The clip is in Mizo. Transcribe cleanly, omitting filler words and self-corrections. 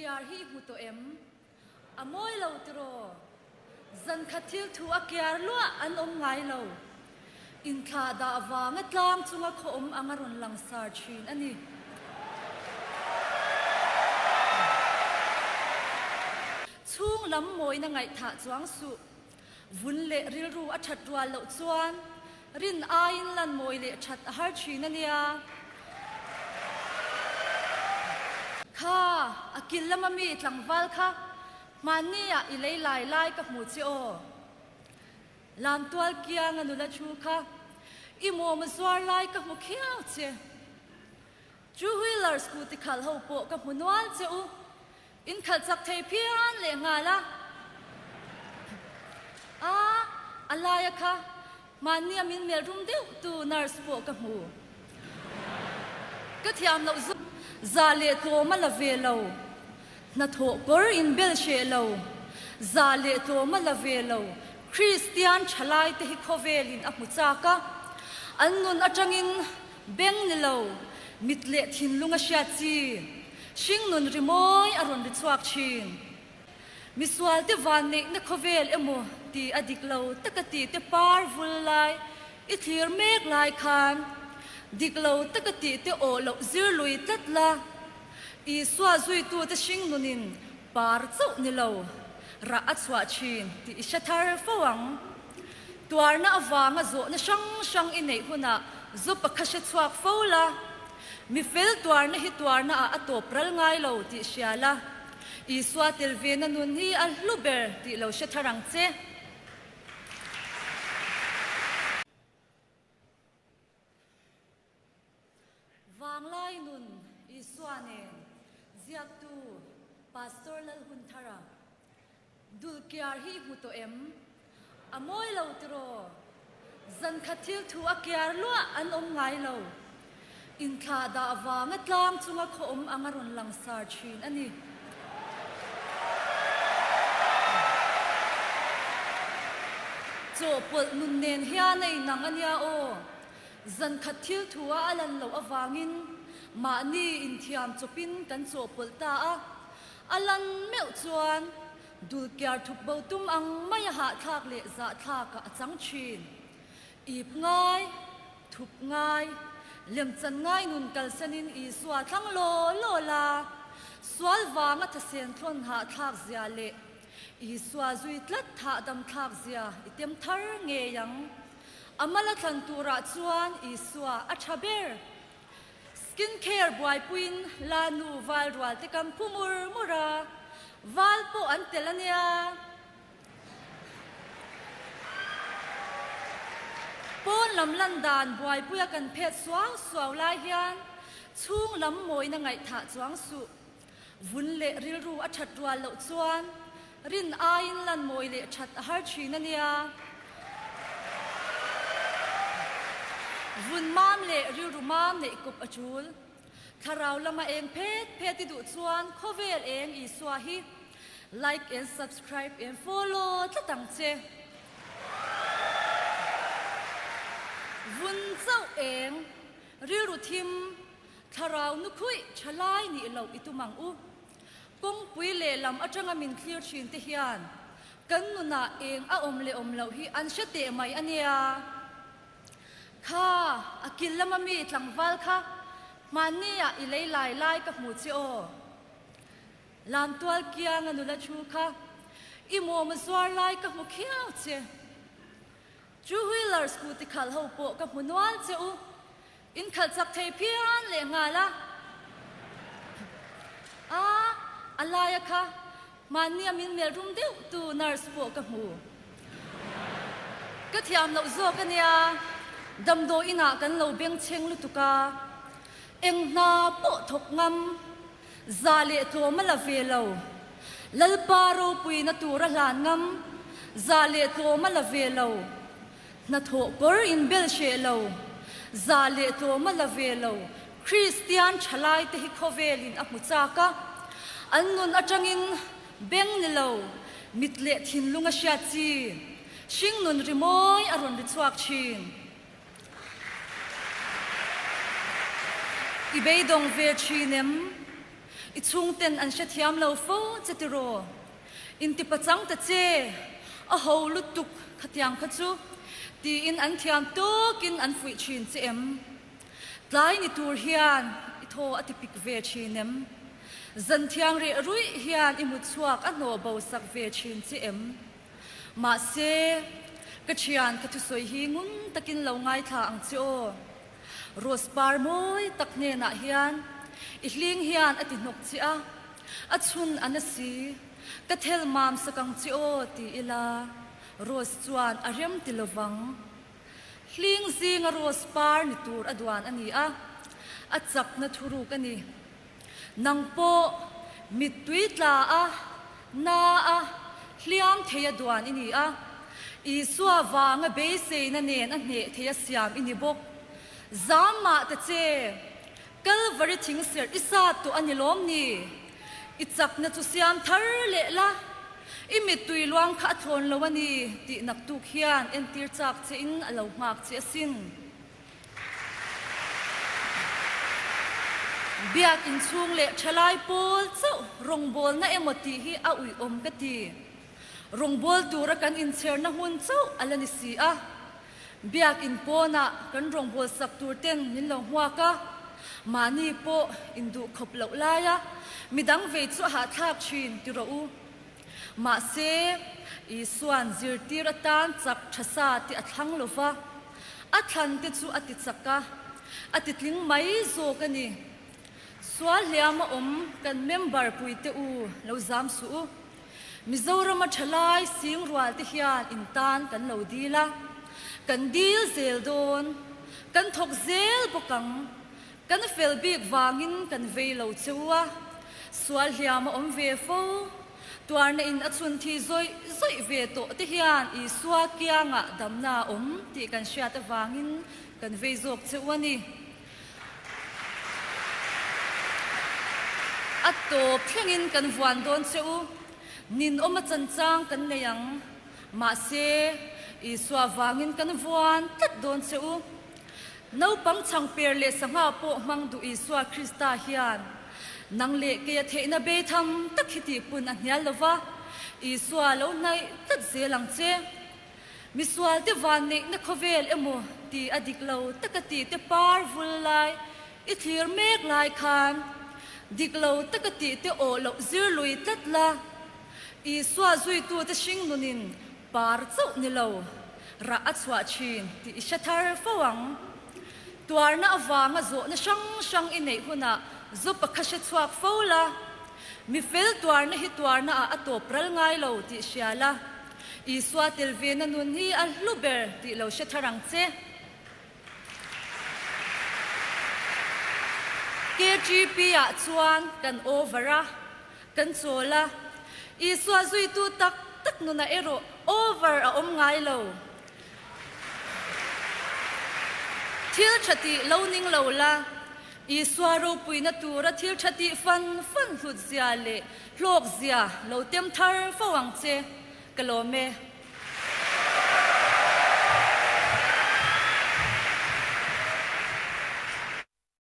Dulkiar hi i hmu tawh em? A mawi lo tiraw? Zankhat thil thu a kiar luah an awm ngai lo. Inthlah dah vanga tlang chunga khaw awm ang a rawn langsar thin a ni. Chhung lam mawina ngaihthah chuang suh. Vun leh rilru a that rual loh chuan rin aiin lan mawi leh that a har thin a nia. Kha, a kil lama mi tlangval kha hmanni ah i lei lai lai ka hmu che aw. Lamtual kianga nula thu kha i mawm a zuar lai ka hmu khiau che. Two wheeler scooty khalh ho pawh ka hmu nual che u. In khalh chak thei phian leh nghal a. A, a laia kha mahnia min melh rum deuh tu nurse pawh ka hmu. Ka thiam loh zawk za leh tlawm a la ve lo. Hnathawh kawr in bel hreh lo. Za leh tlawm a la ve lo. Kristian thalai te hi khawvelin a hmu chak a. An nun atangin Beng ni lo, mit leh thinlung a hriat chi. Hringnun rimawi a rawn ri chhuak thin. Misualte vanneihna khawvel emaw ti a dik lo taka ti te par vul lai i thlir mek lai khan dik lo taka ti te awh loh zir lui tlat la. Isua zuitute hringnunin par chauh ni lo, rah a chhuah thin tih i hre thar fo ang. Tuarna avanga zawhna hrang hrang i neih hunah zu pakhat hre chhuak fo la, mi fel tuarna hi tuarna ah a tawp ral ngai lo tih hria la, Isua tel vena nun hi a hlu ber tih lo hre thar ang che. Vanglai nun Isua nen ziaktu Pastor Lalhunthara Dulkiar hi i hmu tawh em? A mawi lo tiraw? Zankhat thil thu a kiar luah an awm ngai lo. Inthlah dah vanga tlang chunga khaw awm ang a rawn langsar thin a ni. Chawhpawlh nun nen hian a inang a nia aw. Zankhat thil thu a a lan loh avangin mahni inthiam chawpin kan chawhpawlh ta a, a lan meuh chuan dulkiar thup bo tum ang mai a hahthlak leh zahthlakah a chang thin. Ip ngai, thup ngai, lemchan ngai nun kalsanin Isua thlang law law la, sual vanga thasen thlawn hahthlak zia leh Isua zui tlat thahdam thlak zia i tem thar ngei ang. A mala thlan turah chuan Isua a tha ber. Skin care buaipuiin la nu val rual te kam phu mur mur a, val pawh an tel a nia. Pawn lam lan dan buaipuia kan phet suau suau lai hian chhung lam mawina ngaihthah chuang suh. Vun leh rilru a that rual loh chuan rin aiin lan mawi leh that a har thin a nia. Vun mam leh rilru mam neih kawp a tul. Thlarau lama eng phet phet i duh chuan khawvel eng Isua hi like and subscribe and follow tlat ang che. Vun chauh eng rilru thim Thlarau nu khuih tha lai nih loh i tum ang u. Kawngpui lehlam atanga min thlir thin te hian kan nunah eng a awm leh awm loh hi an hre teh mai a nia. Kha, a kil lama mi tlangval kha hmanni ah i lei lai lai ka hmu che aw. Lamtual kianga nula thu kha i mawm a zuar lai ka hmu khiau che. Two wheeler scooty khalh ho pawh ka hmu nual che u. In khalh chak thei phian leh nghal a. A, a laia kha mahnia min melh rum deuh tu nurse pawh ka hmu. Ka thiam loh zawk a nia, damdawi inah kan lo bengchheng lutuk a, eng hna pawh thawk ngam, za leh tlawm a la ve lo. Lalpa ropuina tur a hlan ngam, za leh tlawm a la ve lo. Hnathawh kawr in bel hreh lo, za leh tlawm a la ve lo, Kristian thalai te hi khawvelin a hmu chak a, an nun atangin beng ni lo, mit leh thinlung a hriat chi, hringnun rimawi a rawn ri chhuak thin. I beidawng ve thin em? I chhungten an hrethiam lo fo che tiraw? Inti pachang ta che, a ho lutuk khatiang kha chu, tiin an thiam tawkin an fuih thin che em? Tlai ni tur hian i thaw a ti pik ve thin em? Zan thiang reh ruih hian i mut chhuak a hnawh bo sak ve thin che em? Mahse, ka thian ka thusawi hi ngun takin lo ngaithla ang che aw. Rose par mawi tak hnenah hian i hling hian a ti hnawk che a, a chhun a na si, ka thel mam sak ang che aw ti ila, Rose chuan a rem ti lovang. Hling zinga Rose par ni tur a duan a ni a, a chakna thuruk a ni. Nang pawh mittui tla a, na a, hliam thei a duan i ni a. Isua vanga beiseina nen a hneh thei a siam i ni bawk. Zam mah ta che, Kalvari thing serh i sat tawh a ni lawm ni? I chakna chu siam thar leh la, i mittui luang kha a thlawn lo a ni tih naktuk hian entir chak che in a lo nghak che asin. Biak inchhung leh thalai pawl chauh rawngbawlna emaw tih hi a uiawm ka ti. Rawngbawl tura kan inchherna hmun chauh a la ni si a. Biak in pawnah kan rawngbawl sak tur ten min lo hmuak a, mahni pawh induh khawp loh laia midang vei chu a hahthlak thin ti rawh u. Mahse, Isua'n zirtir atan chak tha sa tih a thlang lo va, a thlan te chu a ti chak a, a ti tling mai zawk a ni. Sual hliam a awm kan member puite u lo zam suh u. Mizorama thalai sing rual te hian in tan kan lo dil a, kan dil zel dawn, kan thawk zel bawk ang. Kan fel bik vangin kan vei lo che u a, sual hliam a awm ve fo. Tuarna in a chhun thi zawih zawih ve tawh te hian Isua kiangah damna a awm tih kan hriat avangin kan vei zawk che u a ni. A tawp thlengin kan vuan dawn che u, ninawm a chanchang kan nei ang. Mahse, Isua vangin kan vuan tlat dawn che u. Naupang chhangper leh sangha pawh hmang duh Isua Krista hian nang leh keia theihna bei tham tak hi tih pun a hnial lo va, Isua lo hnaih tlat zel ang che. Misualte vanneihna khawvel emaw ti a dik lo taka tih te par vul lai i thlir mek lai khan dik lo taka tih te awh loh zir lui tlat la, Isua zuitute hringnunin Par chauh ni lo, rah a chhuah thin tih i hre thar fo ang. Tuarna avanga zawhna hrang hrang i neih hunah zu pakhat hre chhuak fo la. Mi fel tuarna hi tuarna ah a tawp ral ngai lo tih hria la. Isua tel vena nun hi a hlu ber tih lo hre thar ang che. KGP ah chuan kan over a. Kan chawl a, Isua zuitu tak tak nunah erawh over a awm ngai lo. Thil tha tih lo ning lo la, Isua ropuina tura thil tha tih fan fan hlut zia leh hlawk zia lo tem thar fo ang che. Ka lawm e.